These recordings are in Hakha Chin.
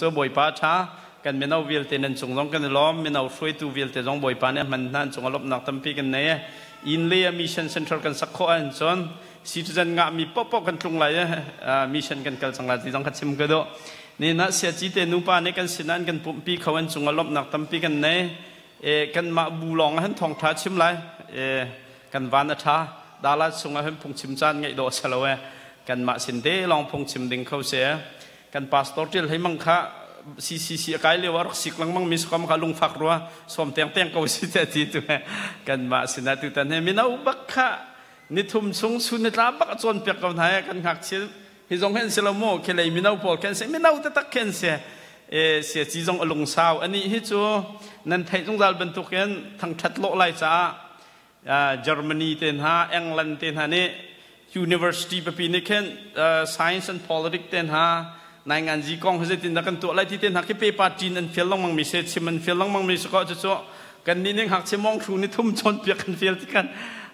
Cu Bawipa a ṭha. Kan mino vialte nan cung zong kan i lawm. Mino hruaitu vialte zong Bawipa nih a hman hna. An cung ah lawmhnak tampi kan nei. Inn le a mission center kan sak khawh ahcun citizen ngahmi paohpaoh kan tlung lai i mission kan kal cang lai ti zong kha chim ka duh. Nihin ah siaci te nupa nih kan sinah an kan pumhpi kho an cung ah lawmhnak tampi kan nei. Kanmah bu lawng ah hin thawngṭha chim lai. Kan van a ṭha. Dallas chung ah hin phungchim caan ngeih dawh a si lo e. Kanmah sin te lawng phungchim ding kho si. Kan pastor ṭial hei mang kha CCC a kai lio ah rak sik lengmang mi sukam kha lungfak rua sawm teng teng ko si te ti tu kanmah sinah tutan he mino bak kha nithum chung sun nitla bak a cawn piak ko hna he kan ngakchia hi zong hen si lo mu khilei mino pawl khen se mino taktak khen se e sia ci zong a lungsau ani hi cu nan theih zungzal bantukin thangthat lawh lai caah Germany te hna England te hna nih university papi nih khin science and politics te hna nainganzi kong hi zeitin dah kan tuah lai ti te hna khi paper ṭin an fial lengmang mi se chim an fial lengmang mi si ko cucu kan nih ning ngakchia mong thlu ni thum chawnpiak kan fial ti kan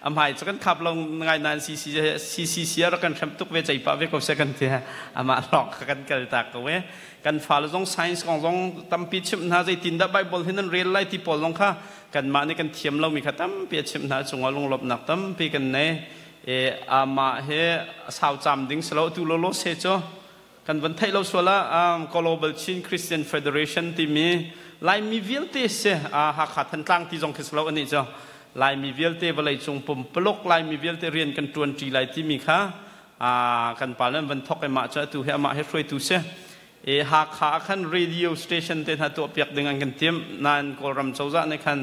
a hmai cu kan khap lo ngai nain CCC rak kan hrem tuk ve cei pah ve ko se kan ti amah lawng kha kan kal tak ko e kan fale zong science kong zong tampi chimh hna zeitin dah Bible hi nan rel lai ti pawl zong kha kanmah nih kan thiam lomi kha tampi a chimh hna cungah lunglawmhnak tampi kan nei e amah he sau cam ding silo tu lolo se cu kan van theih lo sual ah Global Chin Christian Federation timi Laimi vialte si Hakha Thantlang ti zong khi silo ani cu Laimi vialte vawlei cung pumpaluk Laimi vialte rian kan tuan ṭi lai timi kha kan pa nan van thok i mah cu atu hi amah he hruaitu si e Hakha ah khan radio station te hna tuah piak ding an kan timh nain Kawlram cozah nih khan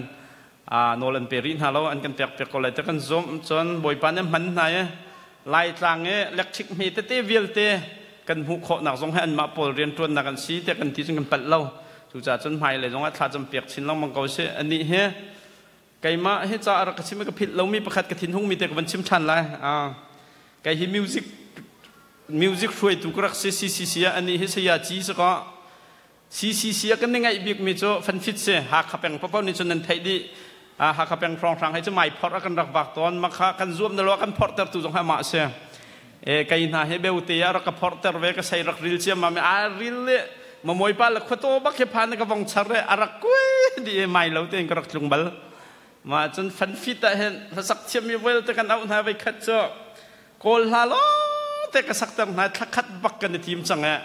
nawl an pe rih hna lo an kan pek piak ko lai te kan zumh cun Bawipa nih hman hna i Laitlang i electric hme tete vialte kan hmuh khawhnak zong hi anmah pawl rianṭuannak an si tiah kan ti cun kan palh lo cucaah cun hmailei zong ah thla cam piak chin lengmang ko sih anih hi keimah hi ca rak ka chim i ka philh lomi pakhat ka thinhungmi te ka van chim ṭhan lai kei hi music music hruaitu ka rak si CCC ah anih hi saya ci si ko CCC ah kan ni ngaih bikmi cu fanfit si Hakha peng paoh nih cun nan theih dih Hakha peng hrawnghrang hei cu mai phorh a kan rak vak tawn makha kan zuam na lo kan phorhtertu zong hi amah si e kei hna he beute ah rak ka phorhter ve ka sei rak ril ciam ma a ril le mamawi pa le khuato bak he phan ka vong char re a rak kui di mai lo tein ka rak tlung bal ma cun fanfit ah hin hlasak thiam mi vel te kan auh hna ve khat cu kawl hla lo te ka sak ter hna thlakhat bak kan i tim cang e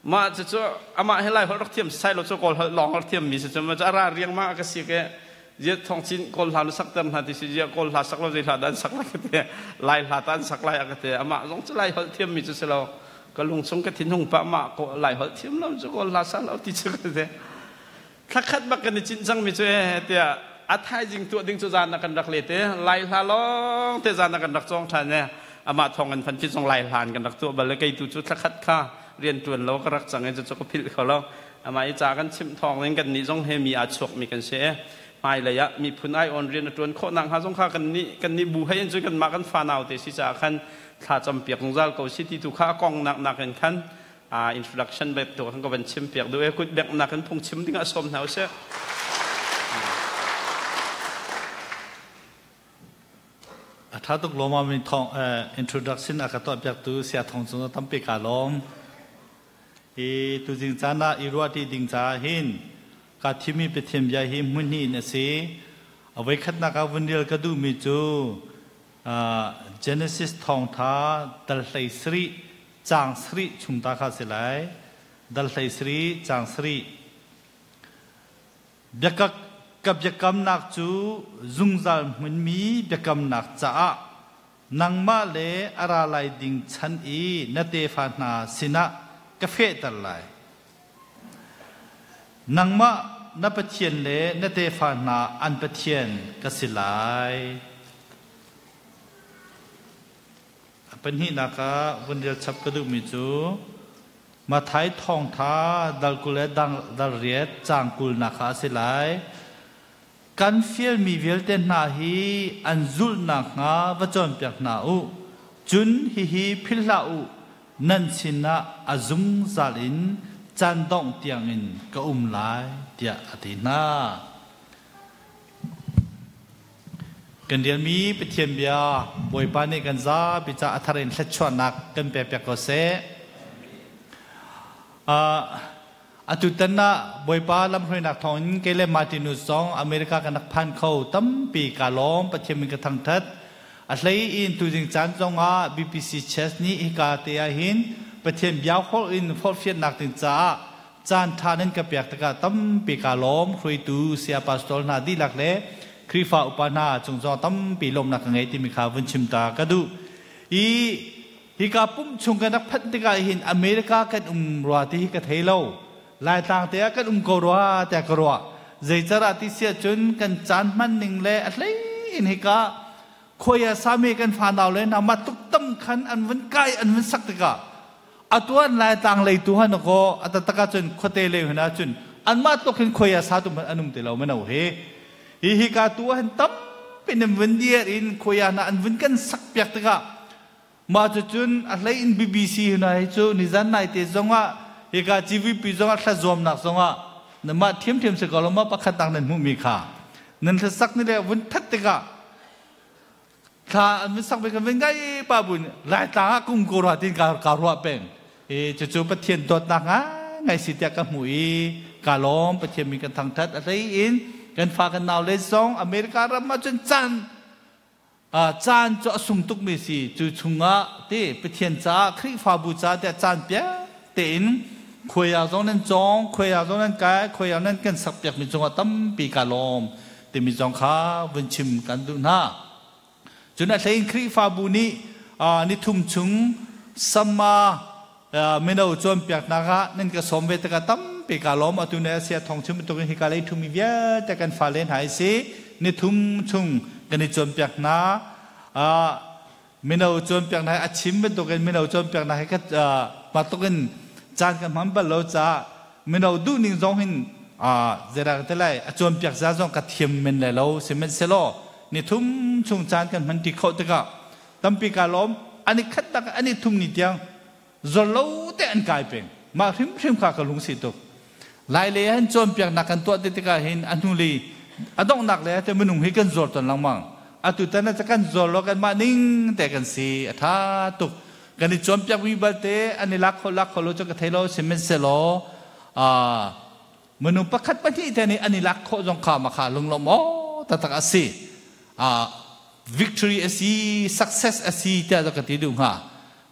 mah cu cu amah he lai holh rak thiam sai lo cu kawl holh lawng rak thiam mi si cu ma cu ara riang ma ka si ke zia thong chin kawl hla nu sak ter hna ti si zia kawl hla sak lo zei hla dan sak lai ka te lai hla ta an sak lai ka te amah zong cu lai holh thiam mi cu si lo ka lung chung ka thin hung pa mah ko lai holh thiam lo cu kawl hla sa lo ti cu ka te thlakhat bak kan i cinh cang mi cu e tiah a thaizing tuah ding cu zan ah kan rak le te lai hla lawng te zan ah kan rak cawng ṭhan e amah thong an fan fit zong lai hlan kan rak tuah bal le kei tu cu thlakhat kha rian ṭuan lo ka rak cang i cu ka philh kho lo amah i ca kan chimh thawng in kan nih zong he mi aa chuak mi kan si e hmailei ah miphun ai on rian a ṭuan khawh nak hnga zong kha kan nih kan nih bu hei in cun kanmah kan fanau te si caah khan thla cam piak zungzal ko si ti tu kha a kong nak nak in khan introduction bantuk kan ka van chim piak duh e kut bengh nak in phung chim ding ah sawm hna usih. A tha tuk lawm mi thong introduction a ka tuah piak tu sia thong cung tampi ka lawm. I tu jing caan ah i ruah ti ding ca hin ka thimi Pathian bia hi hmun hi in a si. A voi khatnak ah vun rel ka duh mi cu Genesis thawngtha dal hlei sarih caang sarih chung ta kha si lai. Dal hlei sarih caang sarih. Biakak ka biakamnak cu zungzal hmunmi biakamnak caah nangmah le a ra lai ding chan i na tefa hna sinah ka fehter lai. Nangmah na Pathian le na tefa hna an Pathian ka si lai. A pahnihnak ah vun rel chap ka duhmi cu Matthai thawngtha dal 20 le dal riat caang kulnak kha a si lai. Kan fialmi vialte hna hi an zulh nakhnga va cawnpiak hna u. Cun hihi philh hlah u, nan sinah a zungzal in caan dongh tiangin ka um lai, tiah a ti hna. Kan rianmi Pathian bia Bawipa nih kan zapi ca a thar in thluachuahnak kan pekpiak ko seh. Atutan ah Bawipa lamhruainak thawngin kei le Martinus zong America kan rak phan kho. Tampi kaa lawm. Pathian min ka thangthat. A hlei in tuzing caan zongah BPC Church nih hika te ah hin Pathian bia holh in forhfiannak ding caah caan ṭha nan ka pek tikah tampi kaa lawm. Hruaitu saya pastor hna dihlak le Khrihfa upa hna cung zong tampi lawmhnak ka ngei timi kha vun chim ta ka duh. I hika pum chung kan rak phanh tikah hin America kan um rua ti hi ka thei lo. Laitlang te ah kan um ko rua tiah ka ruah. Zeicarah ti siah cun kan caan hman ning le a hlei in hika khuai ah sami kan fanau le hna mah tuk tam khan an vun kai an vun sak tikah atuan Laitlang lei tu han ko atatak ahcun khuate lei hun ahcun anmah tluk hin khuai ah sa tu hmanh an um ti lo mano he. Hi hika tu ah hin tampi in vun dir in khuai ah hna an vun kan sak piak tikah mah cucun a hlei in BBC hna hi cu nizan nai te zongah hika GVP zongah thla zuamnak zongah mah thiamthiam si ko lo ma pakhat nak nan hmuhmi kha nan hlasak ni le vun that tikah thla an vun sak ve kan vun ngai pa bun Laitlang ah kum ko rua tin ka ka ruah peng e cucu Pathian dawtnak ngai ngai si tiah ka hmu i ka lawm. Pathian min kan thangthat. A hlei in kan fa kan nau le zong America ram ah cun caan caan cu a sung tukmi si. Cu chungah te Pathian caah, Khrihfabu caah tiah caan piak tein khuai ah zong nan cawng, khuai ah zong nan kai, khuai ah nan kan sak piakmi cungah tampi ka lawm timi zong kha vun chim kan duh hna. Cun a hlei in Khrihfabu nih nithum chung sama mino cawnpiaknak ah nan ka sawm ve tikah tampi ka lawm. Atu ne asia thong chim bantuk in hika lei thumi vialte kan fale hna i si nithum chung kan i cawnpiak hna. Mino cawnpiaknak a chim bantukin mino cawnpiaknak hi bantuk in caan kan hman bal lo caah mino duhning zong hin zeidah ka ti lai, a cawnpiak za zong ka thiam men lai lo. Sihmanhsehlaw nithum chung caan kan hman ti khawh tikah tampi ka lawm. Ani khat tak ani thum ni tiang zor lo te an kai peng. Mah hrimhrim kha ka lungsi tuk. Lai le han cawnpiaknak kan tuah ti tikah hin a hnu li a donghnak le te minung hi kan zuar ton lengmang. Atu tan ah kan zuar lo, kan mah ning te kan si. A tha tuk. Kan i cawnpiak mi balte an i lak kho lak kho lo cu ka thei lo. Sihmanhsehlaw minung pakhat pahnih te nih an i lak khawh zong kha ma kha lunglawm aw taktak a si. Victory a si, success a si tiah ka ti duh hnga.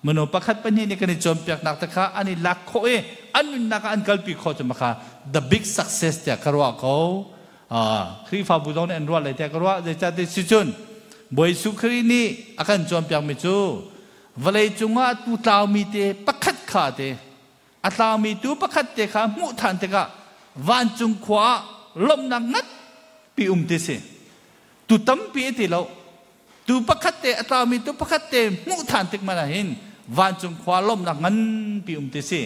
Minung pakhat pahnih nih kan i cawnpiaknak te kha an i lak khawh i an nunnak ah an kalpi khawh cu ma kha the big success tiah ka ruah ko. Khrihfabu zong nih an ruah lai tiah ka ruah. Zeicahtiah si cun Bawi Jesuh Khrih nih a kan cawnpiakmi cu vawlei cungah tu tlaumi te pakhat kha te a tlaumi tu pakhat te kha hmuh than tikah vancung khua ah lawmhnak nganpi um ti si. Tu tampi ti lo, tu pakhat te a tlaumi tu pakhat te hmuh than tik man ah hin vancung khua lawmhnak nganpi um ti si.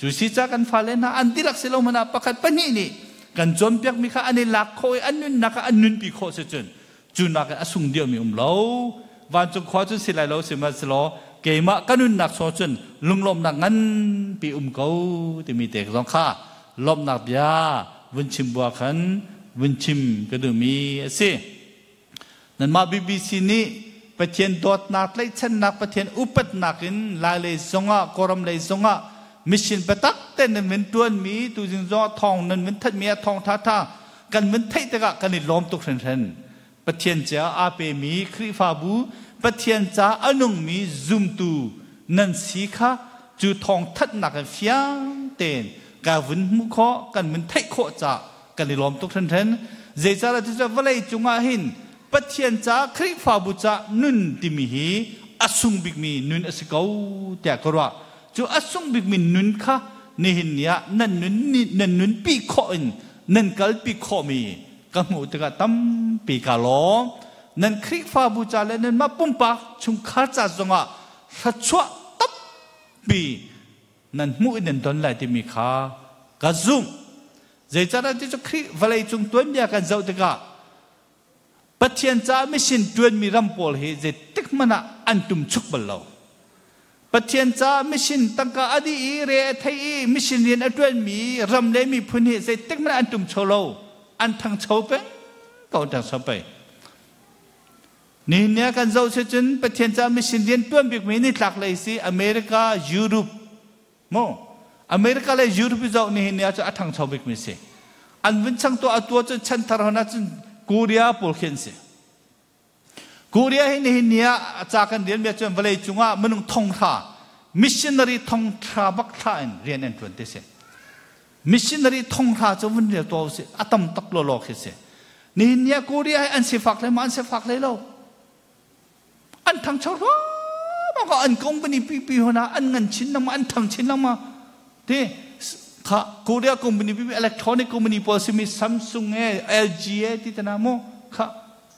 Cu si ca kan fale hna an tilak si lo hmanh ah pakhat pahnih nih kan cawnpiakmi kha an i lak khawh i an nunnak ah an nunpi khawh si cun cu nak in a sung deuhmi um lo. Vancung khua cun si lai lo, sihmanhsehlaw keimah ka nunnak chung cun lunglawmhnak nganpi um ko timi te zong kha lawmhnak bia vun chim bua khan vun chim ka duhmi a si. Nanmah BBC nih Pathian dawtnak, tlaihchannak, Pathian upatnak in Lai lei zongah, Kawlram lei zongah mission biatak te nan vun tuanmi, tuzing zongah thawng nan vun thanhmi ah thawng ṭhaṭha kan vun theih tikah kan i lawm tuk hringhran. Pathian ca aa pemi Khrihfabu, Pathian ca a nungmi zumtu nan si kha cu thawng thanhnak in fiang tein ka vun hmuh khawh, kan vun theih khawh caah kan i lawm tuk hringhran. Zeicahtiah cucu vawlei cungah hin Pathian ca, Khrihfabu ca nun timi hi a sung bikmi nun a si ko tiah ka ruah. Cu a sung bikmi nun kha nihin ni ah nan nun nan nunpi khawh in nan kalpi khawhmi ka hmuh tikah tampi ka lawm. Nan Khrihfabu ca le nanmah pumpak chungkhar ca zongah thluachuah tampi nan hmuh in nan don lai timi kha ka zumh. Zeicahtiah ti cu Khrih vawlei cung tuanbia kan zoh tikah Pathian ca mission tuanmi ram pawl hi zeitik hmanh ah an tum chuk bal lo. Pathian ca mission tangka a dih i re a thei i mission rian a tuanmi ram le miphun hi zeitik hmanh ah an tum cho lo. An thangcho peng ko, an thangcho peng. Nihin ni ah kan zoh si cun Pathian ca mission rian tuan bikmi nitlak lei si America, Europe, mu. America le Europe zoh nihin ni ah cun a ṭhangcho bikmi si. An vun chang tuah atu ahcun chanthar hon ahcun Korea pawl khi an si. Korea hi nihin ni ah ca kan rian mi ahcun vawlei cungah minung thonghra missionary thonghra bak thla in rian an ṭuan ti si. Missionary thonghra cu vun rel tuah usih a tam tak lawlaw khi si. Nihin ni ah Korea hi an sifak hlei ma an sifak hlei lo. An ṭhangcho hruahmah ko an company pipi hona an ngan chin lengmang an ṭhang chin lengmang ti kha Korea company pipi electronic company pawl simi Samsung e LG e ti tana mu kha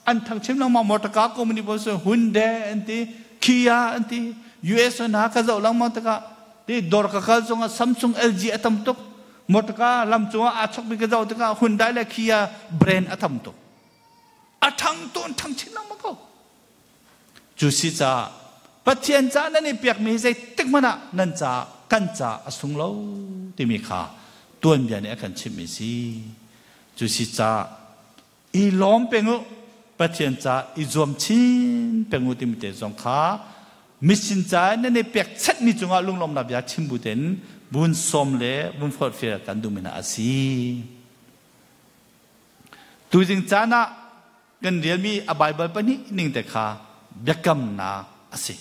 an ṭhang chin lengmang motor car company pawl si Hyundai an ti Kia an ti US hna ka zoh lengmang tikah ti dawr ka kal zongah Samsung LG a tam tuk motor car lam cungah aa chokmi ka zoh tikah Hyundai le Kia brand a tam tuk a ṭhang tu an ṭhang chin lengmang ko cu si caah Pathian ca nan i piakmi hi zeitik hmanh ah nan ca kan ca a sung lo timi kha tuanbia nih a kan chimhmi si cu si caah i lawm peng u Pathian ca i zuam chin peng u timi te zong kha misin ca nan i pekchanhmi cungah lunglawmnak bia chim bu tein vun sawm le vun forhfial kan duhmi hna a si. Tuzing caan ah kan relmi a Baibal pahnih ning te kha biakamnak a si.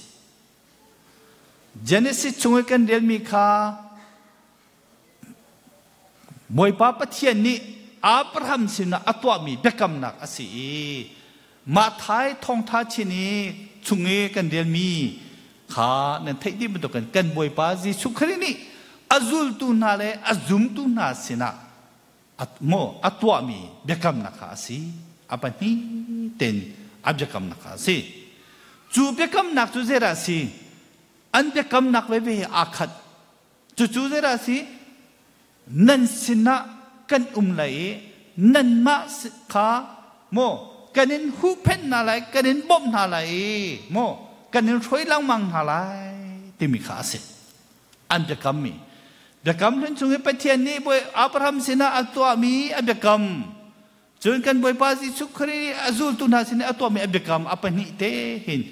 Genesis chung i kan relmi kha Bawipa Pathian nih Abraham sinah a tuahmi biakamnak a si i Matthai thawngṭha chin i chung i kan relmi kha nan theih dih bantukin kan Bawipa Jesuh Khrih nih a zultu hna le a zumtu hna sinah maw a tuahmi biakamnak kha a si a pahnih tein a biakamnak kha a si cu biakamnak cu zeidah a si an biakamnak veve he aa khat cucu zeidah a si nan sinah kan um lai i nanmah kha maw kan in huhphenh hna lai kan in bawmh hna lai i maw kan in hruai lengmang hna lai timi kha a si an biakammi biakam hlun chung i Pathian nih Bawi Abraham sinah a tuahmi a biakam cun kan Bawipa Jesuh Khrih a zultu hna sinah a tuahmi a biakam a pahnih te hin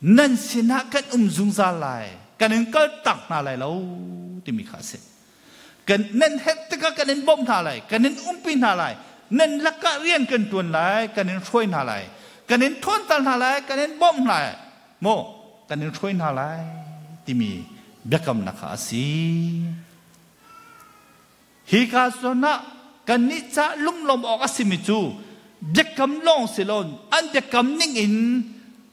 nan sinah kan um zungzal lai kan in kaltak hna lai lo timi kha a si kan nan herh tikah kan in bawmh hna lai kan in umpi hna lai nan lakah rian kan tuan lai kan in hruai hna lai kan in thawnter hna lai kan in bawmh hna lai maw kan in hruai hna lai timi biakamnak kha a si. Hi ka zawn ah kannih ca lunglawm awk a simi cu biakam lawng si lo an biakam ning in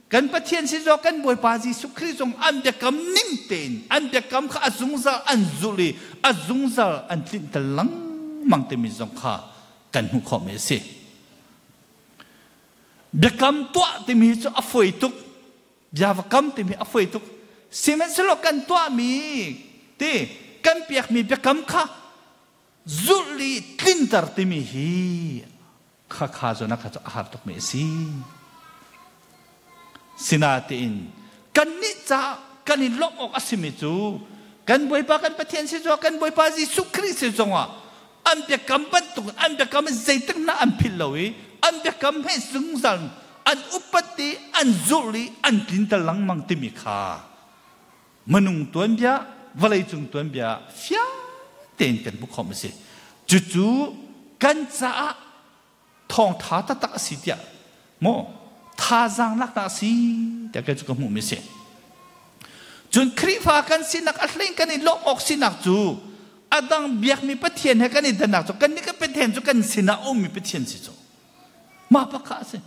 kan Pathian si zong kan Bawipa Jesuh Khrih zong an biakam ning tein an biakam kha a zungzal an zulh i a zungzal an tlinter lengmang timi zong kha kan hmuh khawhmi a si. Biakam tuah timi cu a fawi tuk. Bia va kam timi a fawi tuk. Sihmanhsehlaw kan tuahmi ti kan piakmi biakam kha zulh i tlinter timi hi kha kha zawn ah kha cu a har tukmi a si. Sinain kannih caah kan i lawmh awk a simi cu kan Bawipa kan Pathian si zongah kan Bawipa Jesuh Khrih si zongah an biakam bantuk an biakam in zeitik hna an philh lo i an biakam he zungzal an upat i an zulh i an tlinter lengmang timi kha minung tuanbia vawleicung tuanbia fiang tein kan hmuh khawm a si cucu kan caah thawngtha taktak a si tiah maw thazaang laknak a si tiah kei cu ka hmuhmi a si cun Khrihfa kan sinak a hlei kan i lawmh awk sinak cu a dang biakmi Pathian he kan i dannak cu kan nih kan Pathian cu kan sinah ummi Pathian si cu mah pakha a si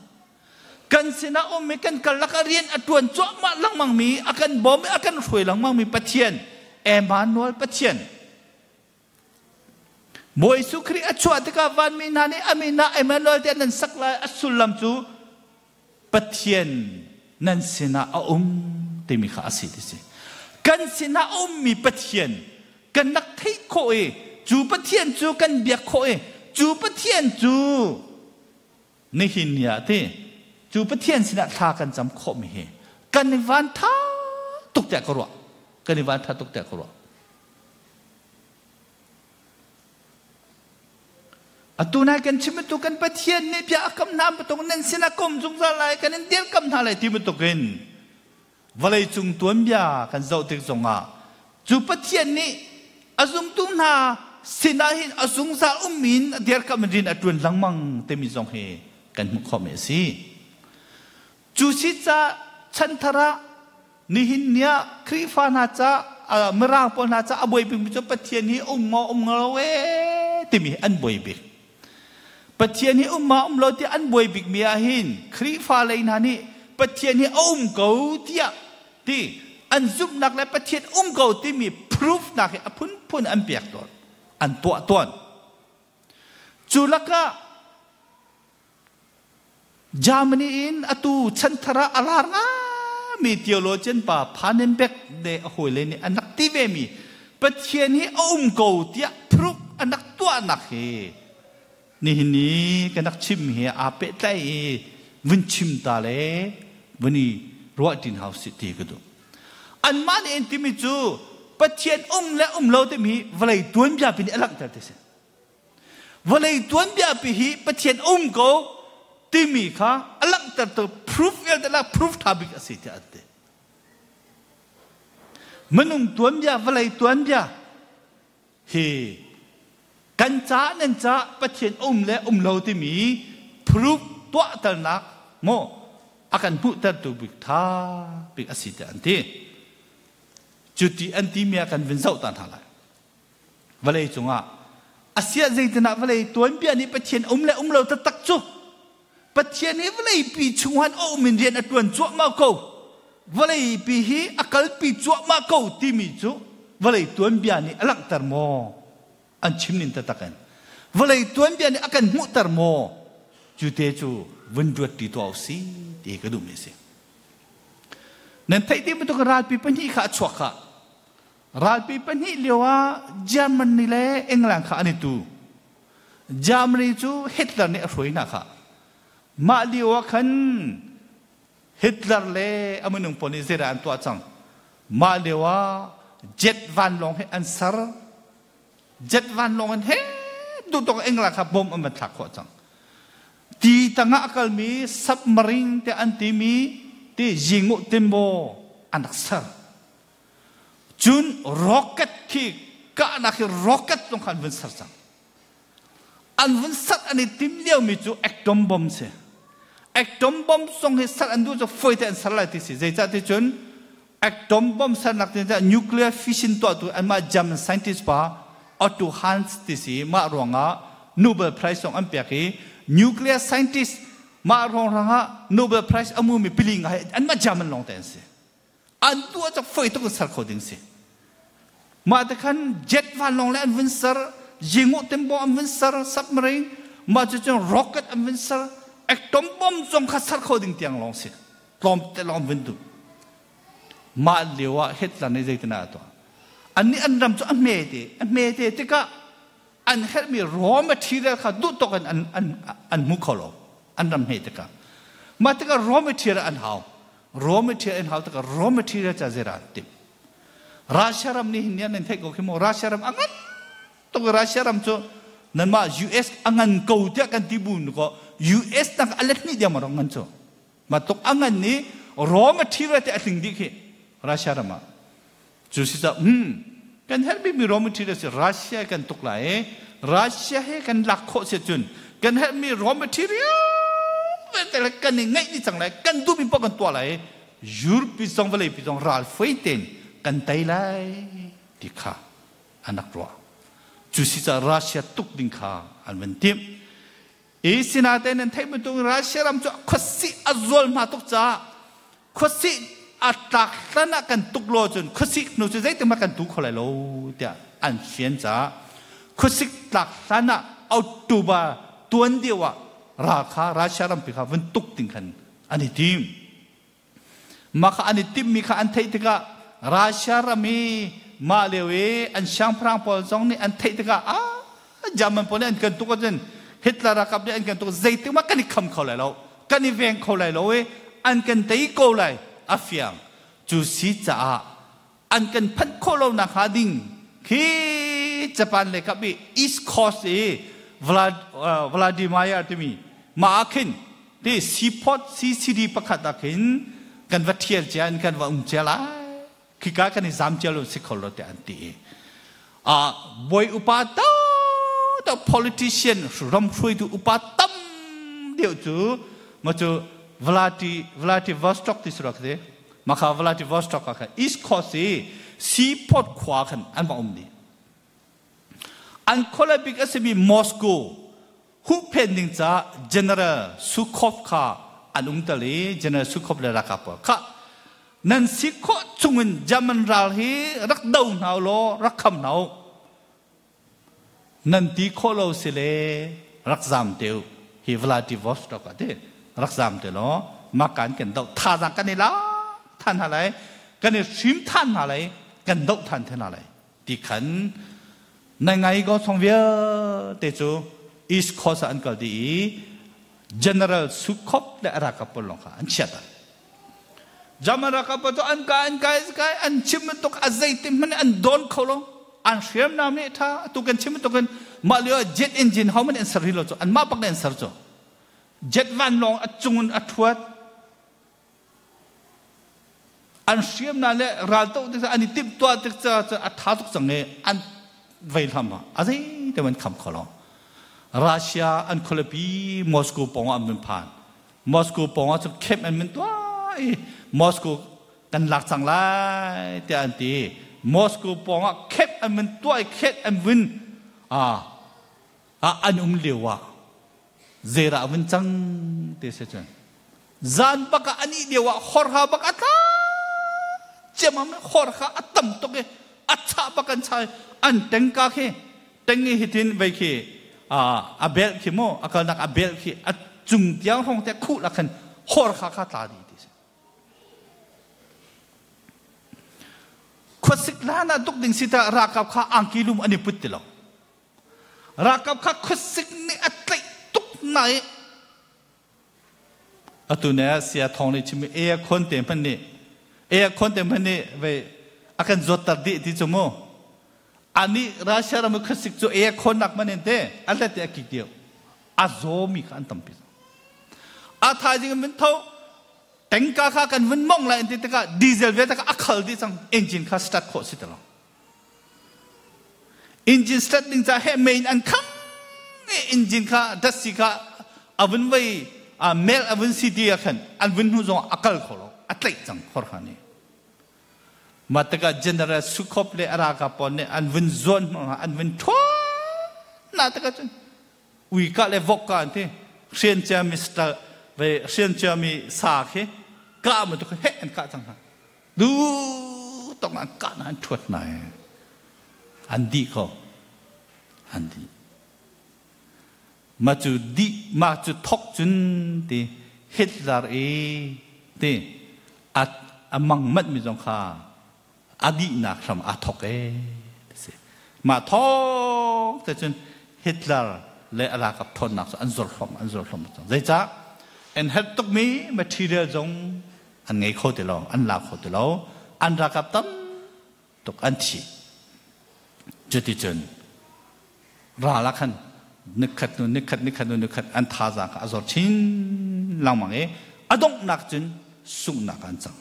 kan sinah ummi kan karlak ah rian a ṭuan cuahmah lengmangmi a kan bawm i a kan hruai lengmangmi Pathian Emmanuel Pathian Bawi Jesuh Khrih a chuah tikah vanmi hna nih a min ah Emmanuel tiah nan sak lai a sullam cu Pathian nan sinah a um timi kha a si ti si. Kan sinah a ummi Pathian kan rak theih khawh i cu Pathian cu kan biak khawh i cu Pathian cu nihin ni ah ti cu Pathian sinah thla kan cam khawhmi hi kan i van tha tuk tiah ka ruah. Kan i van tha tuk tiah ka ruah. Atu nai kan chim bantuk kan Pathian nih bia a kam hna bantuk nan sinah kom zungzal lai kan in dirkamh hna lai ti bantukin vawleicung tuanbia kan zoh tik zongah cu Pathian nih a zumtu hna sinah hin a zungzal ummi in a dirkamh in rian a ṭuan lengmang timi zong hi kan hmuh khawhmi a si. Cu si ca chanthar ah nihin ni ah Khrihfa hna ca Mirang pawl hna ca a buai bikmi cu Pathian hi um maw um lo ee timi an buai bik. Pathian hi um ma um lo ti an buai bikmi ah hin Khrihfa lei hna nih Pathian hi a um ko tiah ti an zumhnak le Pathian um ko timi proof nak hi a phunphun an pek tawn an tuah tawn. Cu lakah Germany in atu chanthar ah a lar ngami theologian pa Pannenberg le a hawile nih an rak ti vemi Pathian hi a um ko tiah proof an rak tuahnak hi nihin ni kan rak chim hi aa pehtlai i vun chim ta le vun i ruah ṭin hau si ti ka duh. Anmah nih an timi cu Pathian um le um lo timi vawlei tuanbia pi nih a langhter ti si. Vawlei tuanbia pi hi Pathian um ko timi kha a langhtertu proof vialte lak proof ṭha bik a si tiah an ti. Minung tuanbia, vawlei tuanbia hi kan ca nan ca Pathian um le um lo timi proof tuahternak maw a kan hmuhtertu bik ṭha bik a si tiah an ti. Cuti an timi ah kan vun zoh ta hna lai. Vawlei cungah asiah zeitinah vawlei tuanbia nih Pathian um le um lo taktak cu Pathian hi vawleipi chunghan a um in rian a ṭuan cuahmah ko. Vawleipi hi a kalpi cuahmah ko timi cu vawlei tuanbia nih a langhter maw? An chim ning taktak in. Vawlei tuanbia nih a kan hmuhter maw? Cu te cu vun ruat ti tuah usih ti ka duhmi a si. Nan theih ti bantuk ralpi pahnih kha a chuak kha. Ralpi pahnih lio ah Germany le England kha an i tu. Germany cu Hitler nih a hruai hna kha. Mah lio ah khan Hitler le a minung pawl nih zeidah an tuah cang. Mah lio ah jet vanlawng hi an ser. Jet vanlawng in he duhtawk England kha bom an van thlak khawh cang. Ti tangah a kalmi submarine te an timi ti zinguh timbo an rak ser. Cun rocket khi kahnak hi rocket zong kha an vun ser cang. An vun ser an i tim liomi cu atom bomb si. Atom bomb zong hi ser an duh cu fawi te an ser lai ti si. Zeicah ti cun atom bomb sernak ti nuclear fission tuahtu anmah German scientist pa Otto Hahn ti si mah ruangah Nobel Prize zong an pek i nuclear scientist mah ruang ah Nobel Prize a mumi pili ngai anmah German lawng te an si. An tuah cak foi tuk in ser kho ding si. Mah te khan jet vanlawng le an vun ser, jingu tembo an vun ser, submarine, mah cu cun rocket an vun ser, atom bomb zong kha ser kho ding tiang lawng si. Tlawm te lawng vun duh. Mah lio ah Hitler nih zeitinah a tuah? Annih an ram cu a hme te, a hme te tikah an herhmi raw material kha duh tawk in an, an, an hmu kho lo. An ram hme tikah. Mah tikah raw material an hau. Raw material an hau tikah raw material ca zera an timh. Russia ram nih hin nan theih ko khi mu Russia ram a ngan tuk Russia ram cu nanmah US a ngan ko tiah kan ti bu ko US nak a let hnih diam a rong ngan cu ma tuk a ngan ni raw material te a tling dih khi Russia ram ah cu si ca kan herhmi mi raw material si Russia kan tuk lai i Russia he kan lak khawh si cun kan herhmi raw material vialte le kan i ngeih ni cang lai kan duhmi paoh kan tuah lai Europe pi zong vawlei pi zong ral foi tein kan tei lai ti kha an rak ruah cu si ca Russia tuk ding kha an van timh i sinain nan theih bantuk Russia ram cu khuasih a zual hma tuk caah khuasih a tlak hlan ah kan tuk lo cun khuasik hnu cu zeitin mah kan tu kho lai lo tiah an fian caah khuasik tlak hlan ah October tuan deuh ah ral kha Russia rampi kha vun tuk ding khan an i tim. Mah kha an i timhmi kha an theih tikah Russia ram i mah lio i an siangpahrang pawl zong nih an theih tikah ah German pawl nih an kan tuk ahcun Hitler ralkap nih an kan tuk zeitik mah kan i kham kho lai lo kan i veng kho lai lo i an kan tei ko lai a fiang cu si caah an kan phanh khawh lo nak hnga ding khi Japan lei kap i East Coast i Vladimir timi mah ah khin ti seaport CCD pakhat ah khin kan va thial cia in kan va um cia lai khika kan i zam cia lo si kho lo tiah an ti i. Bawi upa to politician ram hruaitu upa tam deuh cu ma cu Vladi Vladivostok ti surak te maka Vladivostok ah khan East Coast i seaport khua khan an va um dih. An khualai bik a simi Moscow huhphen ding ca General Sukhov kha an um tal i General Sukhov le ralkap pawl kha nan si khawh chungin German ral hi rak do hna u law rak kham hna u nan ti khawh lo si le rak zam te u hi Vladivostok ah ti rak zam te law mah kan kan doh thazaang kan i la than hna lai kan i hrim than hna lai kan doh than the hna lai ti khan nai ngai ko song vialte cu East Coast ah an kal dih i General Sukhop le a ralkap pawl lawng kha an chiat ah German ralkap pawl cu an kai an kai kai an chim bantuk a zeitin hmanh an dawn kho lo an hriamnam nih tha atu kan chim bantuk in mah lio ah jet engine ho man an ser hi lo cu anmah bak nih an ser cu jet vanlawng a cung in a thuat An hriamnam le raldoh tik an i timhtuah tik caah cun a ṭha tuk cang i an vei hlam ah a zeite an kham kho lo. Russia an khualipi Moscow pawng ah an vun phan. Moscow pawng ah cun camp an vun tuah i Moscow kan lak cang lai tiah an ti. Moscow pawng ah camp an vun tuah i camp an vun an um lio ah zeirah vun cang ti si cun zan bak ah ani lio ah horha bak a tla ciamam hor kha a tam tuk i a chah bak an chai an tengka khi tengi hitin vei khi a bel khi mu a kalnak a bel khi a cung tiang hong te khuh la khan hor kha kha tla di ti si khuasik lan ah tuk ding sita ralkap kha angki lum an i put ti lo Ralkap kha khuasik nih a tlaih tuk hna i atu ne sia thong nih chim e khon te hmanh nih e khon te hmanh nih vei a kan zawtter dih ti cu mu ani Russia ram khuasik cu e khon nak man in te a let te a kik deuh a zaw mi kha an tampi a thaizing min tho tengka kha kan vun mong lai ti tikah diesel ve takah a khal dih cang engine kha start khawh si ti lo Engine start ding ca he mei in an khang i engine kha datsi kha a vun vei mel a vun si ti ah khan an vun hnu zong a kal kho lo a tlaih cang khor nih mah tikah general Sukhop le a ralkap pawl nih an vun zuan an vun ṭhuan na tikah cun ui ka le vok ka an ti hrian cia mi ve hrian cia mi sa khi kah ma tu he an kah cang hna Du tong an kah na an ṭhuat hna i an dih ko. An dih. Ma cu dih ma cu thok cun ti Hitler i ti a a mang manh mi zong kha a dihnak hram aa thok e ti Ma thok te cun Hitler le a ralkap ṭhawnnak cu an zor hlom an zor hlom cang. Zeicah? An herh tukmi material zong an ngei kho ti lo an la kho ti lo an ralkap tam tuk an thi cuticun ral ah khan nikhat nu nikhat nikhat nu nikhat an thazaang kha a zor chin lengmang i a donghnak cun sunghnak an cang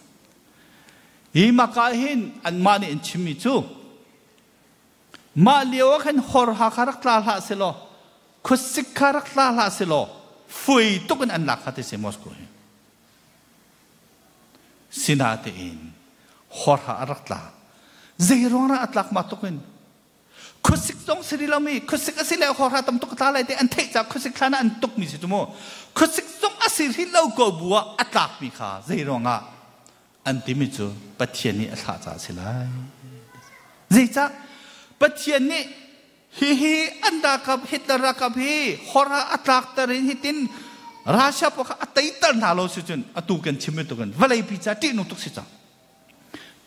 hi maka hin anmah nih an chimmi cu mah lio ah khan horha kha rak tla hlah selaw khuasik kha rak tla hlah selaw fui tuk in an lak kha ti si Moscow hi Sinatein horha a rak tla. Zei ruangah a tlak ma tuk in khuasik zong si rih lomi khuasik a si le horha tam tuk a tla lai te an theih ca khuasik thlan ah an tuk mi si cu mu khuasik zong a si rih lo ko bu ah a tlak mi kha zei ruangah an timi cu Pathian nih a thlah ca a si lai zeicah Pathian nih Hihi an ralkap Hitler ralkap hi hor ah a tlakter in hitin Russia pawl kha a teiter hna lo si cun atu kan chim bantuk in vawleipi ca ṭihnung tuk si cang.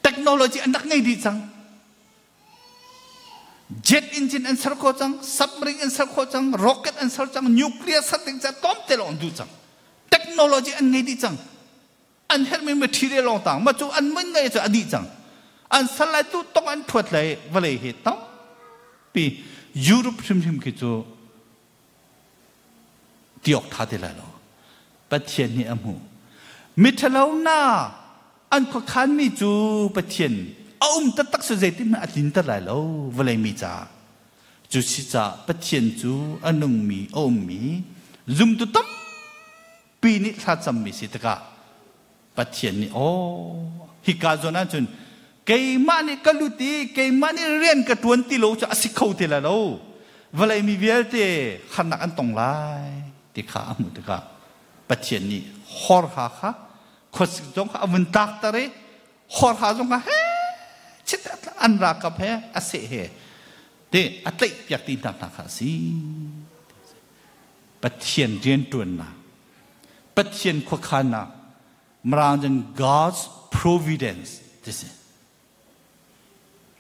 Technology an rak ngei dih cang. Jet engine an ser khawh cang, submarine an ser khawh cang, rocket an ser cang, nuclear ser ding ca tlawmte lawng an duh cang. Technology an ngei dih cang. An herhmi material lawng tang ma cu an mun ngei cu a dih cang an sal lai tu tong an thuat lai vawlei hi tampi Europe hrimhrim khi cu tiok tha ti lai lo Pathian nih a hmuh miṭhalo na an khuakhan mi cu Pathian A um taktak si zeitin hmanh a tlinter lai lo vawlei mi caah. Cu si caah Pathian cu a nungmi a ummi zumtu tampi nih thlacammi si tikah Pathian nih aw hika zawn ahcun keimah nih ka lut i keimah nih rian ka ṭuan ti lo cu a si kho ti lai lo vawlei mi vialte harnak an tong lai ti kha a hmuh tikah Pathian nih horha kha khuasik zong kha a vun tlakter i horha zong kha he chit an ralkap he a seh he te a tlaih piak ti hna hna kha a si. Pathian rianṭuannak Pathian khuakhannak Mirang cun God's providence ti si.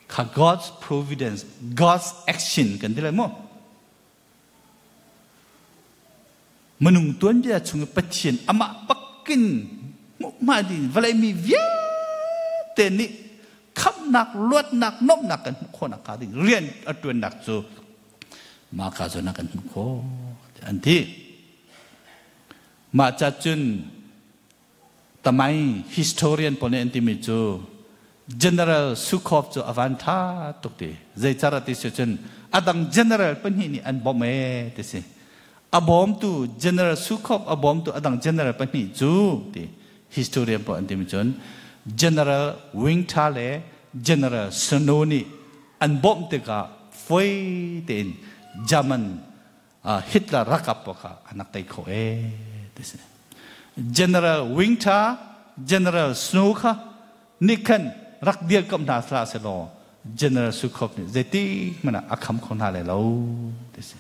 Kha God's providence, God's action kan ti lai mu. Minung tuanbia chung i Pathian amah bakin hmuhma ding vawlei mi vialte nih khamhnak, luatnak, nuamhnak kan hmuh khawhnak hnga ding rian a ṭuannak cu mah ka zawn ah kan hmuh khawh an ti. Mah ca cun tamai historian pawl nih an timi cu General Sukhov cu a van ṭha tuk ti. Zeicar ti si cun a dang general pahnih nih an bawmh ee ti si. A bawmtu General Sukhov a bawmtu a dang general pahnih cu ti historian pawl an timi cun General Wingtha le General Snow nih an bawmh tikah foi tein German Hitler ralkap pawl kha an rak tei khawh ee ti si. General Winter, General Snow kha nih khan rak dirkamh hna hlah sehlaw General Sukhov nih zeitik hmanh ah a kham kho hna lai lo ti si.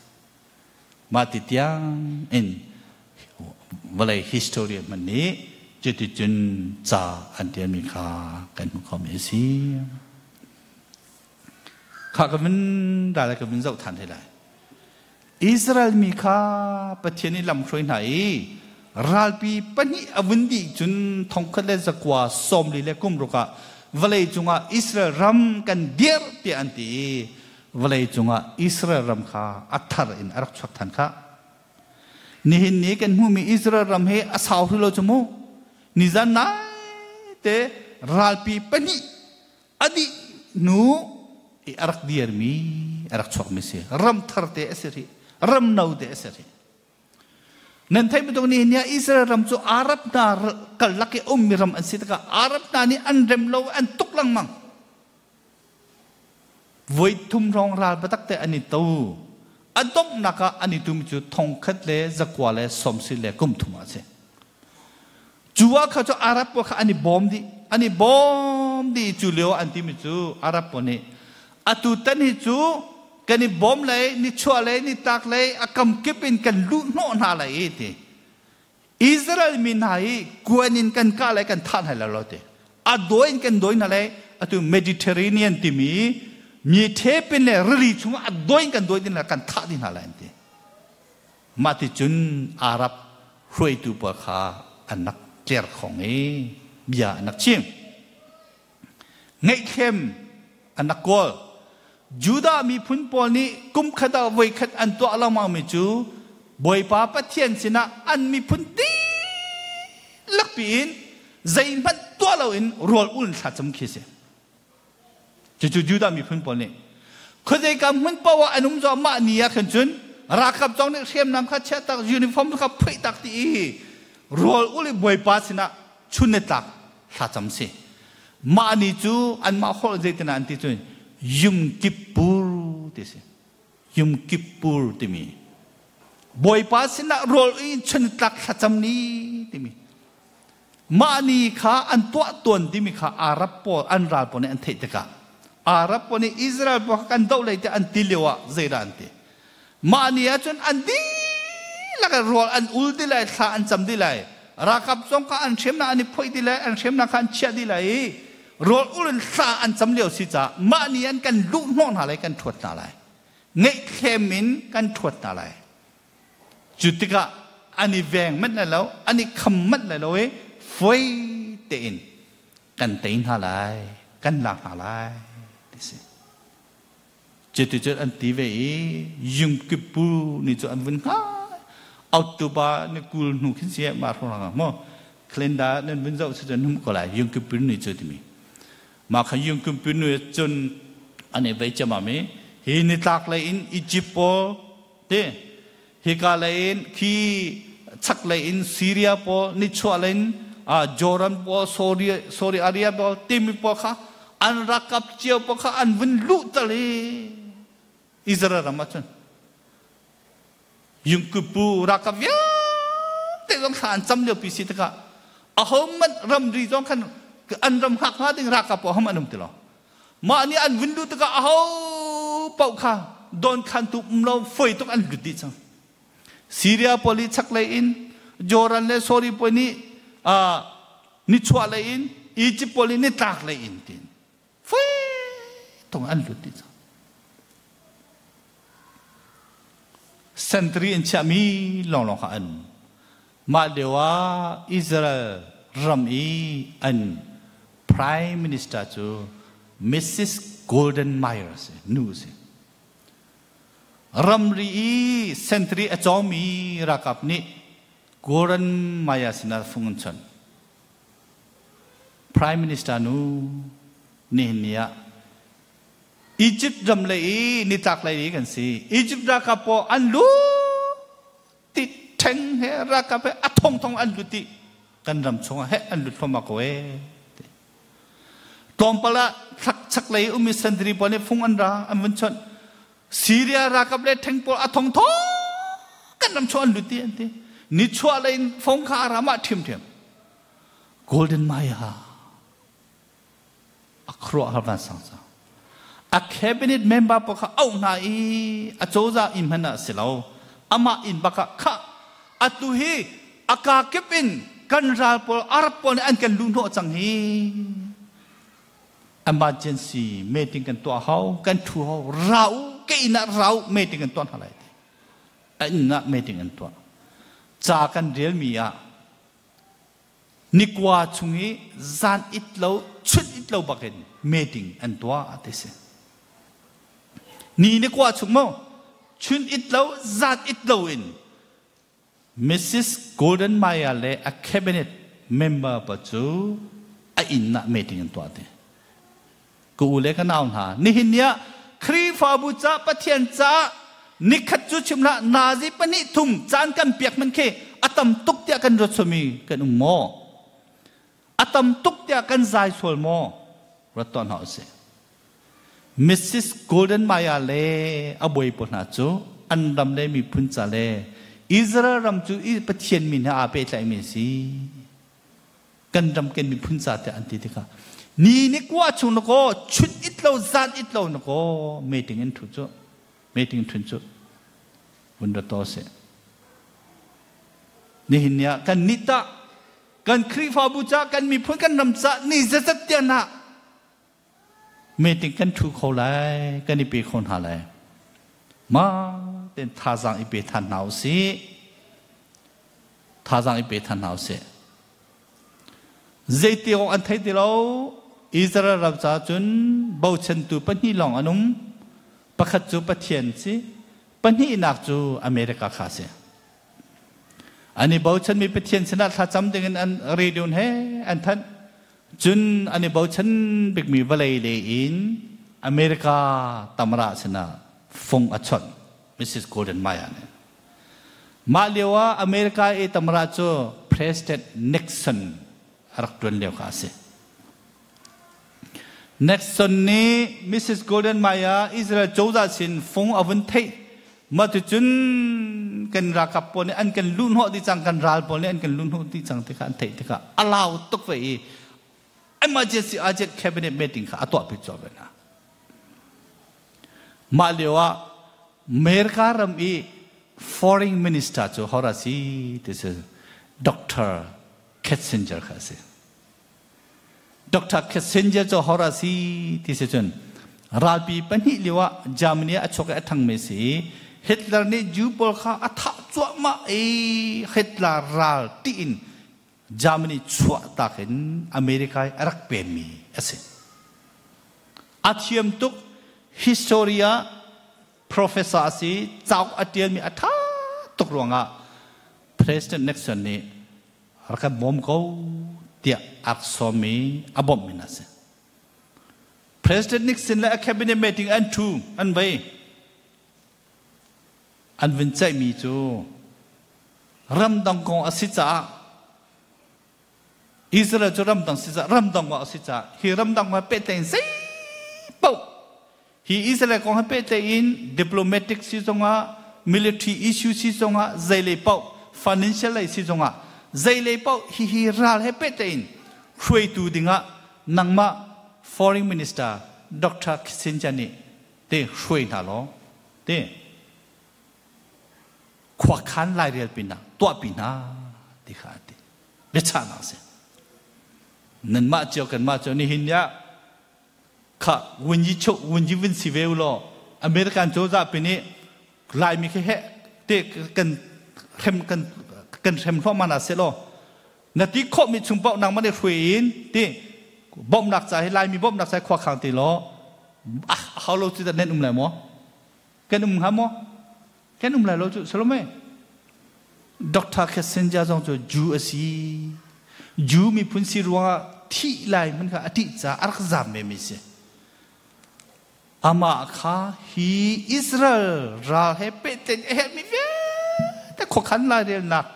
Mah ti tiang in vawlei historian hmanh nih cuticun ca an tialmi kha kan hmuh khomi a si. Kha ka vun ral ka vun zoh than te lai. Israel mi kha Pathian nih lam hruai hna i ralpi pahnih a vun dih cun thongkhat le zakua sawmli le kum ruk ah vawlei cungah Israel ram kan dirh tiah an ti i vawlei cungah Israel ram kha a thar in a rak chuak than kha. Nihin ni kan hmuhmi Israel ram hi a sau hrih lo cu mu. Nizan nai te ralpi pahnih a dih hnu i a rak dirmi a rak chuakmi si ram thar te a si rih ram no te a si rih nan theih bantuk ni ni Israel ram cu Arab hna karlak i ummi ram an si tikah Arab hna nih an rem lo an tuk lengmang voi thum hrawng ral biatak te an i to a donghnak ah an i tum cu thongkhat le zakua le sawmsi le kum thum ah a si Cu ah kha cu Arab pawl kha an i bawm dih. An i bawm dih cu lio an timi cu Arab pawl nih atu tan hi cu kan i bawm lei, nichuah lei, nitlak lei a kam kip in kan luh hnawh hna lai i ti. Israel mi hna hi kuan in kan kah lai kan thah hna lai lo ti. A dawi in kan dawi hna lai atu Mediterranean timi mi thepin le rili chungah a dawi in kan dawi din lai kan thah dih hna lai an ti. Mah ti cun Arab hruaitu pawl kha an rak tlerkhong i bia an rak chim. Ngaihthlem an rak kawl. Judah miphun pawl nih kumkhat ah voikhat an tuah lengmangmi cu Bawipa Pathian sinah an miphun dihlak piin zeihmanh tuah loin rawl ul thlacam khi si. Cucu Judah miphun pawl nih khuazeika hmun paoh ah an um zong mah ni ah khan cun ralkap zong nih hriamnam kha chiah tak uniform kha phoih tak ti i rawl ul i Bawipa sinah chun le tlak thlacam si. Mah ni cu anmah holh zeitin an ti cun Yom Kippur ti si. Yom Kippur timi Bawipa sinah rawl in chun tlak thlacam ni timi Mah ni kha an tuah tawn timi kha Arab pawl an ral pawl nih an theih tikah Arab pawl nih Israel pawl kha kan doh lei tiah an ti lio ah zeidah an ti? Mah ni ahcun an dihlak in rawl an ul dih lai, thla an cam dih lai. Ralkap zong kha an hriamnak an i phoih dih lai, an hriamnak kha an chiah dih lai i rawl ul in thla an cam lio si caah mah ni an kan luh hnawh hna lai, kan ṭhuat hna lai. Ngaihthlem in kan ṭhuat hna lai. Cu tikah an i veng manh lai lo, an i kham manh lai lo i foi tein kan tei hna lai, kan lak hna lai ti si. Cuticun an ti ve i Yungkipu nih cu an vun hnga. October ni 20 hnu khin si ma hrawng mo calendar nan vun zoh si cun hum ko lai Yungkipu ni cu timi. Ma khan yung kum pu nu cun an i vei ciamam i hi nitlak lei in Egypt pawl te hika lei in khi chak lei in Syria pawl nichuah lei in Jordan pawl Saudi Arabia pawl timi pawl kha an rakap cio pawl kha an vun luh tal i Israel ram ah cun Yungkupu rakap vialte zong thla an cam lio pi si tikah ahohmanh ramri zong khan an ram hngak hnga ding rakap paoh hom an um ti lo. Mah nih an vun luh tikah aho paoh kha don khantu um lo foi tuk an lut dih cang. Syria pawl i chaklei in Jordan le Saudi pawl nih nichuah lei in Egypt pawl nih nitlak lei in tin foi tung an lut dih cang. Sentry in chiahmi lawnglawng kha an mah lio ah Israel ram i an Prime Minister cu Mrs. Golden Meir si, nu si. Ramri i sentry a cawngmi ralkap nih Golden Meir sinah fung an chawnh. Prime Minister nu nihin ni ah Egypt ram lei i nitlak lei i kan si. Egypt ralkap pawl an lu ti ṭheng he ralkap he a thongthong an lut i kan ram chungah he an lut thluahmah ko ee. Tlawmpal ah thlak chak lei umi sentry pawl nih fung an ra an vun chawnh. Syria ralkap le ṭheng pawl a thongthong kan ram chung an lut ti an ti. Nichuah lei in fong kha a ram ah ṭhiamṭhiam. Golden Maya a khuaruahhar vansang cang. A cabinet member pawl kha auh hna i a cozah inn hmanh ah si lo. Amah inn bak ah khah atu hi a kaa kip in kan ral pawl Arab pawl nih an kan luh hnawh cang hi. Emergency meeting kan tuah hau, kan thu hau, ra u, ke inn ah ra u, meeting kan tuah hna lai ti. A inn ah meeting an tuah. Ca kan relmi ah Nikua chung i zan it lo, chun it lo bakin meeting an tuah ti si. Ni nikua chung mo chun it lo, zan it lo in Mrs. Golden Maya le a cabinet member pa cu a inn ah meeting an tuah ti. Ka u le ka nau hna, nihin ni ah Khrihfabu ca Pathian ca nikhat cu chim hlah nazi pahnih thum caan kan piak man khi a tam tuk tiah kan ruat sualmi kan um maw? A tam tuk tiah kan zai sual maw? Ruat tuah hna usih. Mrs. Golden Maya le a bawi pawl hna cu an ram le miphun ca le Israel ram cu Pathian min he aa pehtlaimi a si. Kan ram kan miphun ca tiah an ti tikah ni ni kua chung na kaw chun it lo zan it lo na kaw meeting in thu cu meeting thun cu vun ra to si nihin ni ah kan ni ta kan Khrihfabu ca kan miphun kan ram ca ni zazat tian ah meeting kan thu kho lai kan i pe kho hna lai ma ten thazaang i pe than hna usih thazaang i pe than hna usih Zeiti awk an thei ti lo. Israel ram caah cun bochantu pahnih lawng an um. Pakhat cu Pathian si, pahnihnak cu America kha si. An i bochanmi Pathian sinah thlacam dingin an radio he an thanh. Cun an i bochan bikmi vawlei lei in America tamra sinah fung a chawnh Mrs. Golden Maya nih. Mah lio ah America i tamra cu President Nixon a rak ṭuan lio kha a si. Nixon nih Mrs. Golden Maya Israel cozah sin fung a vun theih. Mah ticun kan ralkap pawl nih an kan luhhnawh dih cang, kan ral pawl nih an kan luhhnawh dih cang ti kha an theih tikah a lau tuk ve i emergency urgent cabinet meeting kha a tuahpi colh ve hna. Mah lio ah America ram i foreign minister cu hora si ti si Dr. Kissinger kha a si. Dr. Kissinger cu hora si ti si cun ralpi pahnih lio ah Germany ah a chuak i a ṭhangmi si i Hitler nih Jew pawl kha a thah cuahmah i Hitler ral tiin Germany chuahtak in America i a rak pemmi a si. A thiam tuk history ah professor a si, cauk a ṭialmi a ṭha tuk ruangah President Nixon nih rak kan bawm ko tiah a rak sawm i a bawmhmi a si. President Nixon le a cabinet meeting an ṭhu an vei. An vun ceihmi cu ramdang kong a si caah Israel cu ramdang si caah ramdang kong a si caah hi ramdang kong he pehtlaih in zei paoh hi Israel kong he pehtlaih in diplomatic si zongah military issue si zongah zeilei paoh financial lei si zongah zeilei paoh hihi ral he pehtlaih in hruaitu dingah nangmah foreign minister Dr. Kissinger nih te hruai hna law te khuakhan lairel pinah tuahpi hna ti kha a ti biachahnak a si nanmah cio kanmah cio nihin ni ah kha wunyi cho wunyi vun si ve u law American cozah pi nih Laimi khi he te kan hrem kan kan hrem hluahmah na seh law na ti khawhmi chung paoh nangmah nih hruai in ti bawmhnak ca hi Laimi bawmhnak ca hi khua khang ti law hau lo cu dah nan um lai maw kan um hnga maw kan um lai lo cu Salome Dr. Kissinger zong cu Jew a si Jew miphun si ruangah thih lai hmanh kha a ṭih caah a rak zaam ve mi si Amah kha hi Israel ral he pehtlaih a herhmi vialte khuakhan lairelnak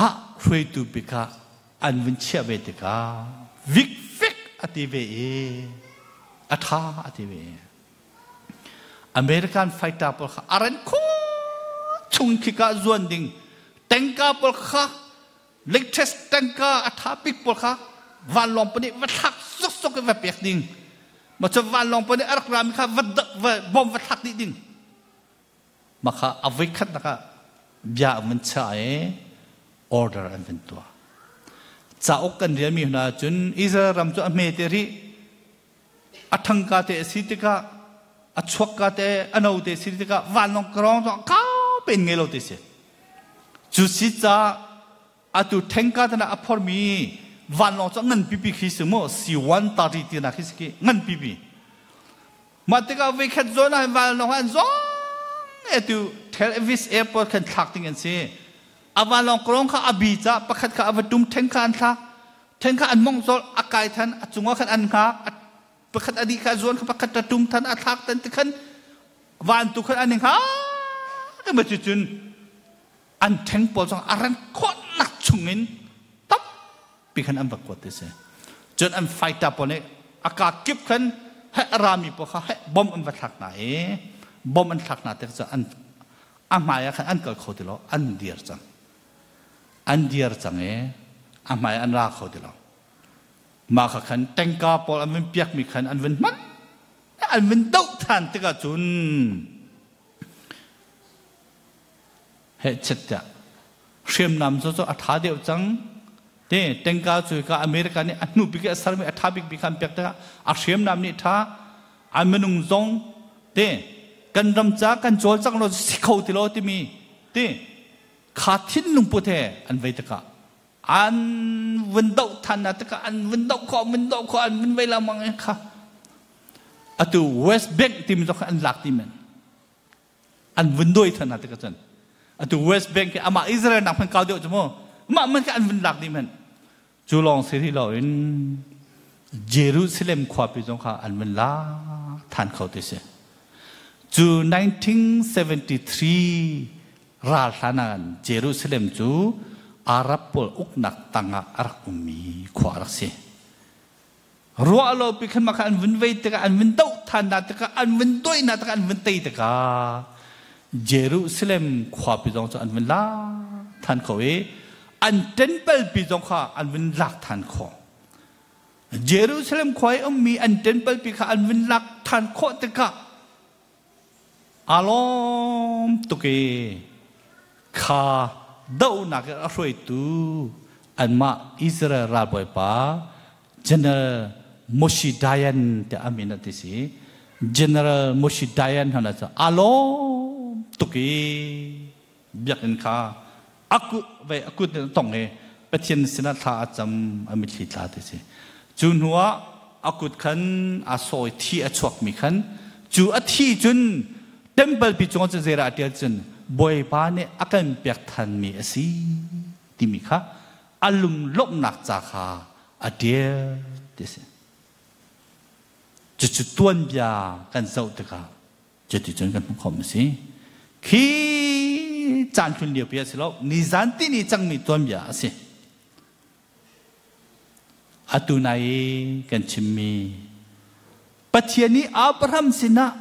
ah hruaitu bik ah an vun chiah ve tikah vikvek a ti ve i a ṭha a ti ve. American fighter pawl kha a ran khawh chung khika zuan ding tangka pawl kha latest tangka a ṭha bik pawl kha vanlawng pa nih va thlak suksuk in va pek ding ma cu vanlawng pa nih a rak rami kha va va bom va thlak dih ding ma kha a voikhat nak ah bia an van chia i order an van tuah cauk kan rialmi hna cun Israel ram cu a hme te rih a thangka te a si tikah a chuakka te a no te si tikah vanlawng karong zong kau pen ngei lo te si cu si ca atu thengka tana a phormi vanlawng cu ngan pipi khi si mu C-130 ti na khi si ki ngan pipi mah tikah veikhat zawn ah vanlawng an zong atu Tel Aviv airport khan thlak ding an si a vanlawng karong kha a bi ca pakhat kha a va tum theng kha an thlak Then kha an mong zol a kai than a cungah khan an hngak pakhat a dih kha zuan kha pakhat a tum than a thlak tan ti khan van tu khan an i hngak ma cu cun an theng pawl zong a ran khawhnak chungin tampi khan an va kuat ti si cun an fighter pawl nih a ka kip khan he a rami pawl kha he bom an va thlak hna i bom an thlak hna tik cu an a hmai ah khan an kal kho ti lo an dir cang An dir cang i a hmai an ra kho ti lo. Mah kha khan tengka pawl an vun piakmi khan an vun hman an vun doh than tikah cun hehchet tiah hriamnam cu cu a ṭha deuh cang te tengka cu ka America nih a hnu bik i a sermi a ṭha bik bik kha an pek tikah a hriamnam nih ṭha a minung zong te kan ram ca kan cawlcang lo si kho ti lo timi te Kha thinlung put he an vei tikah an vun doh than na tikah an vun doh khawh vun doh khawh an vun vei lengmang i kha atu West Bank timi zong kha an lak ti men an vun doi than na tikah cun atu West Bank amah Israel nak hman kau deuh cu mu mah man kha an vun lak ti men Cu lawng si rih loin Jerusalem khuapi zong kha an vun la than kho ti si. Cu 1973 ral hlan ah Jerusalem cu Arab pawl uknak tangah a rak ummi khua a rak si. Ruah lo pi khan mah kha an vun vei tikah an vun doh than hna tikah an vun doi hna tikah an vun tei tikah Jerusalem khuapi zong cu an vun la than kho i an temple pi zong kha an vun lak than khawh. Jerusalem khua i ummi an temple pi kha an vun lak than khawh tikah aa lawm tuk i kha dohnak in a hruaitu anmah Israel ralbawipa General Moshe Dayan tiah a min a ti si. General Moshe Dayan hna cu aa lawm tuk i biakinn kha a kut ve a kut in a tong i Pathian sinah thla a cam a mitthli tla ti si. Cu hnu ah a kut khan aa sawi thi a chuakmi khan cu a thi cun temple pi cungah cun zeirah a ṭial cun Bawipa nih a kan pek thanmi a si timi kha a lunglawmhnak ca kha a ṭial ti si. Cucu tuanbia kan zoh tikah cuticun kan hmuh khawh a si. Khi caan hlun lio pi a si lo, nizan tini cangmi tuanbia a si. Atu nai i kan chimmi Pathian nih Abraham sinah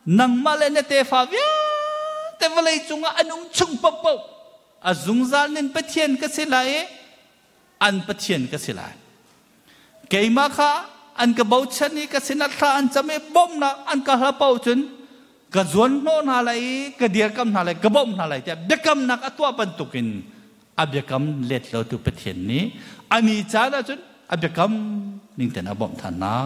nangmah le na tefa vialte vawlei cungah an um chung paohpaoh a zungzal nin Pathian ka si lai i an Pathian ka si lai. Keimah kha an ka bochan i ka sinah thla an cam i bawmhnak an ka hal paoh cun ka zuan hnawh hna lai i ka dirkam hna lai, ka bawmh hna lai tiah biakamnak a tuah bantukin a biakam let lotu Pathian nih a ni caan ahcun a biakam ning tein a bawmh than hna.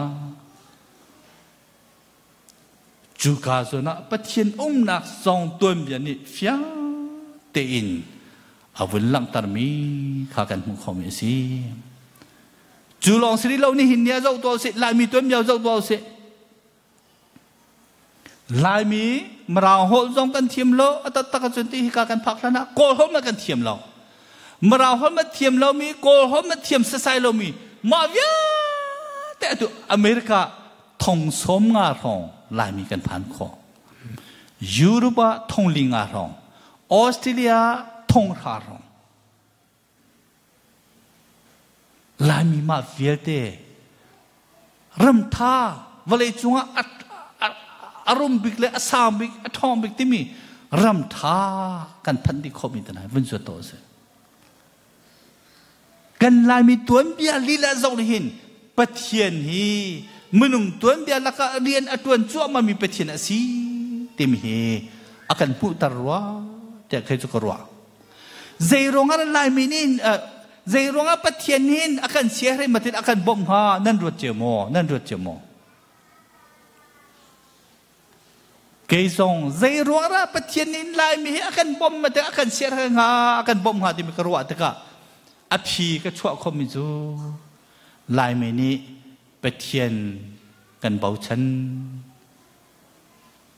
Cuka zawn ah Pathian umnak zong tuanbia nih fiang tein a vun langhtermi kha kan hmuh khomi a si. Cu lawng si rih lo nihin ni ah zoh tuah usih, Laimi tuanbia zoh tuah usih. Laimi Mirang holh zong kan thiam lo, a taktak ahcun ti hika kan phak hlan ah Kawl holh ma kan thiam lo. Mirang holh ma thiam lomi, Kawl holh ma thiam sasai lomi, mah vialte atu America thong sawm nga hrawng Laimi kan phan khawh. Europe ah thong li nga hrawng, Australia thong hra hrawng. Laimi mah vialte ramtha vawlei cungah a rum bik le a sang bik a ṭhawng bik timi ramtha kan phanh dih khawhmi te hna vun zuat to a si. Kan Laimi tuanbia lila zong nih hin Pathian hi minung tuanbia lakah rian a ṭuan cuahmahmi Pathian a si timi hi a kan hmuhter rua tiah kei cu ka ruah. Zeiruangah Laimi nih zeiruangah Pathian nih a kan siahrem matin a kan bawmh hnga nan ruat cio maw? Nan ruat cio maw? Kei zong zeiruangah Pathian nih Laimi hi a kan bawmh matin a kan siahrem hnga a kan bawmh hnga timi ka ruah tikah a phi ka chuah khomi cu Laimi nih Pathian kan bochan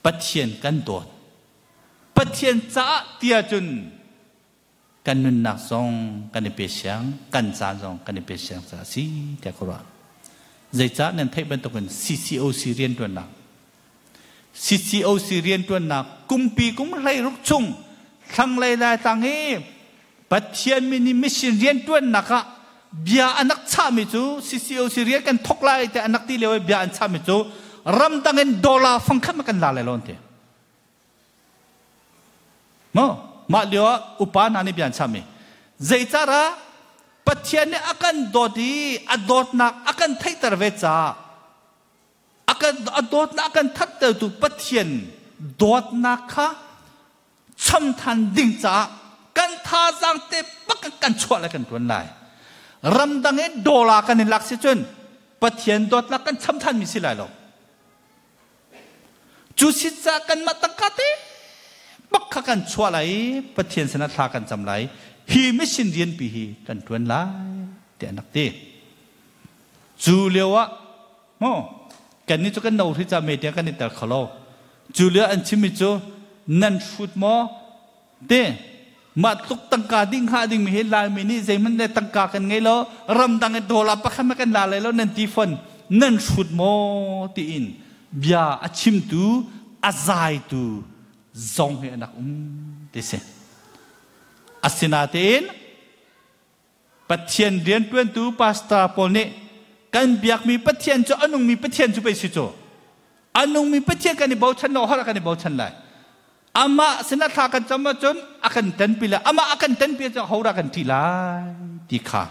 Pathian kan dawt Pathian caah tiah cun kan nunnak zong kan i pe siang, kan caan zong kan i pe siang caah a si tiah ka ruah. Zeicah nan theih bantukin CCOC rianṭuannak CCOC rianṭuannak kumpi kum 16 chung thlanglei Laitlang i Pathian min i mission rianṭuannak ah bia an rak chahmi cu CCOC rian kan thok lai tiah an rak ti lio i bia an chahmi cu ramdang in dollar fangkhat ma kan la lai lo an ti. Maw? Mah lio ah upa hna nih bia an chahmi. Zeicarah Pathian nih a kan dawt i a dawtnak a kan theihter ve caah a kan a dawtnak a kan thattertu Pathian dawtnak kha cham than ding caah kan thazaang te bak kan chuah le kan tuan lai. Ramdang i dollar kan in lak si cun Pathian dawtnak kan cham than mi si lai lo. Cu si ca kanmah tangka te bak kha kan chuah lai i Pathian sinah thla kan cam lai. Hi mission rianpi hi kan ṭuan lai tiah an rak ti. Cu lio ah maw kannih cu kan no hri ca media kan i tel kho lo. Cu lio an chimmi cu nan hrut maw te mah tluk tangka ding hnga dingmi hi Laimi nih zeihmanh le tangka kan ngei lo ramdang in dollar pakhat ma kan la lai lo nan ti fon nan hrut maw tiin bia a chimtu a zaitu zong hi an rak um ti si asinatein Pathian rianṭuantu pastor pawl nih kan biakmi Pathian cu a nungmi Pathian cu pei si cu. A nungmi Pathian kan i bochan lo holh kan i bochan lai. Amah sinah thla kan cam ahcun a kan tenpi lai. Amah a kan tenpi ahcun hodah kan ṭih lai ti kha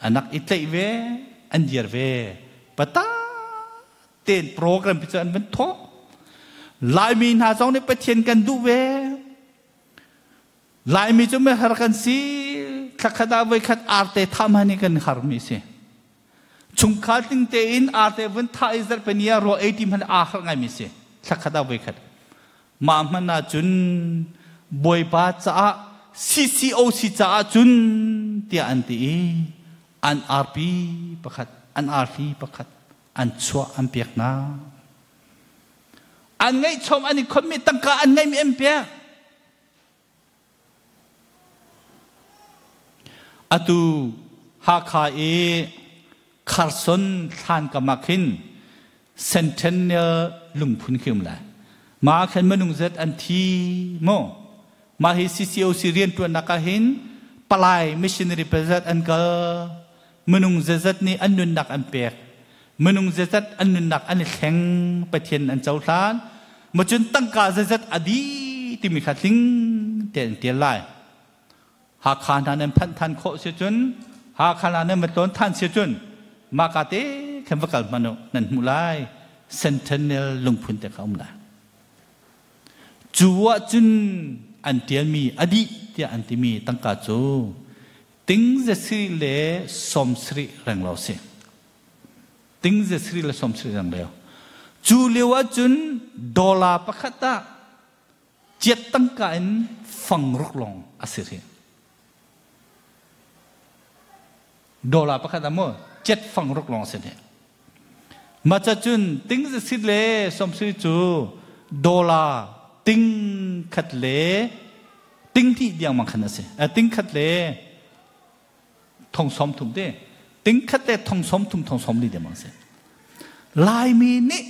anak i tlaih ve, an dir ve. Pata tein program pi cu an van thawk. Laimi hna zong nih Pathian kan duh ve. Laimi cu mihar kan si thlakhat ah voikhat arte thah hmanh hi kan harmi si. Chungkhar tling tein arte vun thah i zarhpini ah rawl ei ti hmanh aa harh ngaimi si. Thlakhat ah voikhat. Mah hmanh ah cun Bawipa caah CCOC caah cun tiah an ti i an arpi pakhat an arfi pakhat an chuah an pek hna. An ngeihchom an i khonmi tangka an ngeihmi an pek. Atu Hakha i Carson thlan kam ah khin Centennial lungphun khi um lai. Ma khan minung zet an thi mo. Ma hi CCOC riantuannak ah hin palai missionary pazat an kal. Minung zezat nih an nunnak an pek. Minung zezat an nunnak an i thleng Pathian an cohlan. Macun tangka zezat a di timi kha tling te an tial lai. Hakha hna nan phanh than khawh si cun Hakha hna nan va tlawn than si cun mahka te khan va kal hmanh u nan hmuh lai Sentinel lungphun te kha um lai cu ah cun an tialmi a dih tiah an timi tangka cu ting ze le sawm sarih reng lo si ting ze sri le sawm sarih reng leo cu lio ah cun dollar pakhat ah Ciat tangka in fang ruk lawng a si rih. Dollar pakhat ah maw ciat fang ruk lawng a si rih. Mah cun ting sit le sawmsiri cu dollar ting khat le ting hnih diang mang khan a si. Ting khat le thong sawm thum te ting khat le thong sawm thum thong sawm li deng mang si. Laimi nih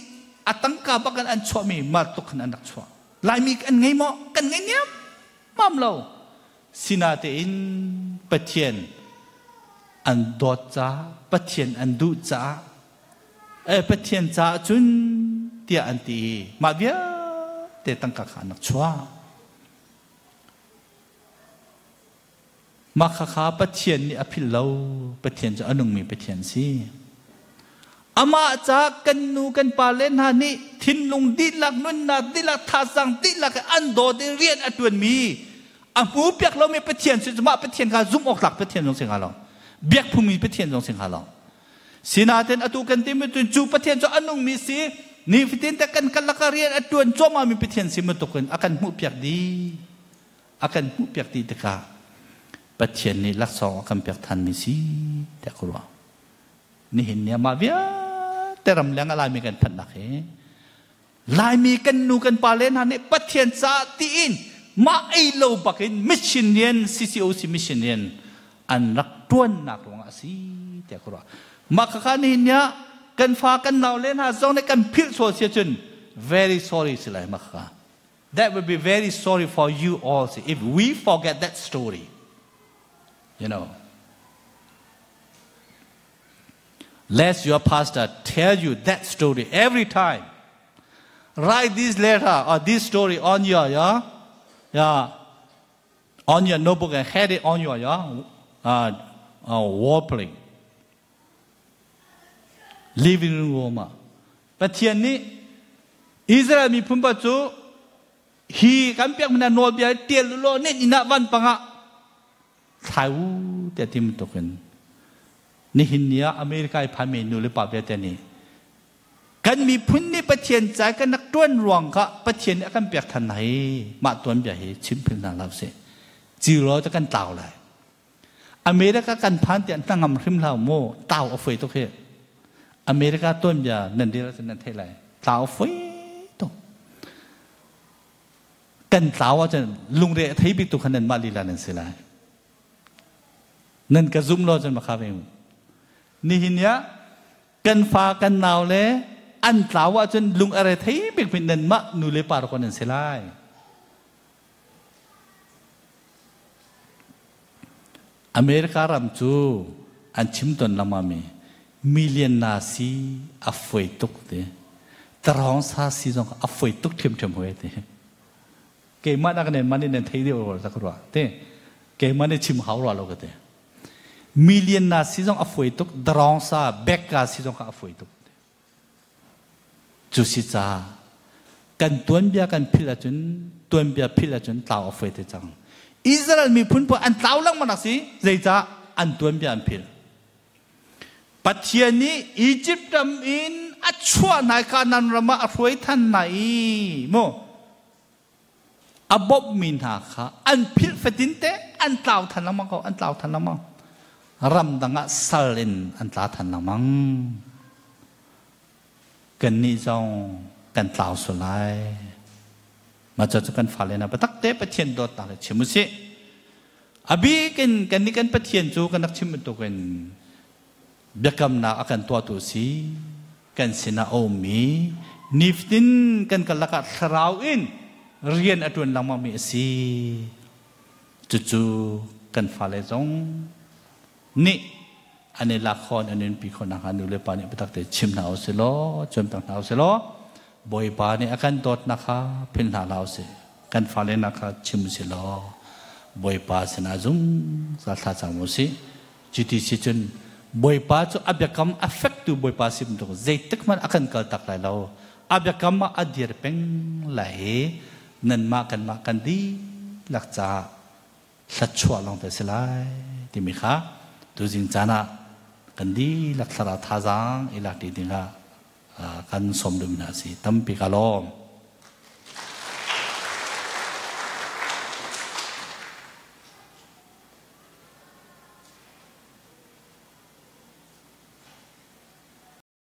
a tangka bak in an chuahmi mar tuk khan an rak chuah. Laimi kan ngei maw? Kan ngei niam mam lo. Sinatein Pathian an dawt ca, Pathian an duh caah, eh Pathian caah cun tiah an ti i mah vialte tangka kha an rak chuah. Mah khakha Pathian nih a philh lo. Pathian cu a nungmi Pathian si. Amah ca kan nu kan pa le hna nih thinlung dihlak nunnak dihlak thazaang dihlak an dawt i rian a ṭuanmi a hmu piak lomi Pathian si mah Pathian kha zumh awk tlak Pathian zong si hnga lo. Biak phungmi Pathian zong si hnga lo. Sinain atu kan timi cu Pathian cu a nungmi si nifatin te kan karlak ah rian a ṭuan cuahmahmi Pathian si bantukin a kan hmuhpiak dih. A kan hmuhpiak dih tikah Pathian nih laksawng a kan pek thanmi si tiah ka ruah. Nihin ni ah mah vialte ram leng ah Laimi kan phanhnak hi Laimi kan nu kan pa le hna nih Pathian caah tiin mah ei lo bakin mission rian CCOC mission rian an rak tuannak ruangah a si tiah ka ruah. Mah khakha nihin ni ah kan fa kan nau le hna zong nih kan philh sual si ahcun very sorry si lai mah khakha. That would be very sorry for you also if we forget that story. You know. Let your pastor tell you that story every time. Write this letter or this story on your yeah, yeah on your notebook and have it on your yeah, wall plate. Living room ah Pathian nih Israel miphun pa cu hi kan pek mina nawlbia tial law nen inn ah van pangah thlai u tiah ti bantuk in nihin ni ah America i phan mi nu le pa vialte nih kan miphun nih Pathian ca kan rak tuan ruang kha Pathian nih a kan pek than hna hi mah tuan bia hi chim phil hna hlah usih ciro cu kan tlau lai America kan phan tiah hnangam hrim hlah mu tau a foi tuk hi America tuanbia nan rel ahcun nan theih lai tlau a foi tuk kan tlau ahcun lungre a thei bik tu kha nan mah lila nan si lai nan ka zum lo cun makha ve nihin ya kan fa kan nau le an tlau ahcun lung a re thei bik mi nan mah nu le pa ko nan si lai America ram cu an chim ton lengmang mi million na si a foi tuk ti. Tarong sa si zong a foi tuk ṭhiamṭhiam hoi ti. Keimah nak nen man in thei deuh rua ka ruah ti. Keimah nih chim hau rua lo ka ti. Million na si zong a foi tuk, darong sa, bekka si zong kha a foi tuk. Cu si ca kan tuanbia kan philh ahcun tuanbia philh ahcun tlau a fawi te cang. Israel miphun pawl an tlau lengmang nak si zeicah an tuanbia an philh. Pathian nih Egypt ram in a chuah hna i Kanaan ram ah a hruai than hna i mu a bawmhmi hna kha an philh fatin te an tlau than lengmang ko an tlau than lengmang ramdang ah sal in an tla than lengmang kannih zong kan tlau sual lai mah cu kan fale hna biatak te Pathian dawtnak le chim usih a bik in kannih kan Pathian cu kan rak chim bantukin biakamnak a kan tuahtu si. Kan sinah a ummi nifatin kan karlak ah thlarau in rian a ṭuan lengmangmi a si. Cucu kan fale zong nih an i lak khawh an nunpi khawh nakhnga nu le pa nih biatak te chim hna usih law cawnpiak hna usih law Bawipa nih a kan dawtnak kha philh hna hlah usih. Kan fale nak kha chim usih law Bawipa sinah zungzal thla cam usih. Cuti si cun Bawipa cu a biakam a fektu Bawipa si bantuk zeitik hmanh a kan kaltak lai lo. A biakam ah a dir peng lai i nanmah kanmah kan dihlak caah thluachuah lawng te si lai timi kha tuzing caan ah kan dihlak thlarau thazaang i lak ṭi dingah kan sawm duhmi hna a si. Tampi ka lawm.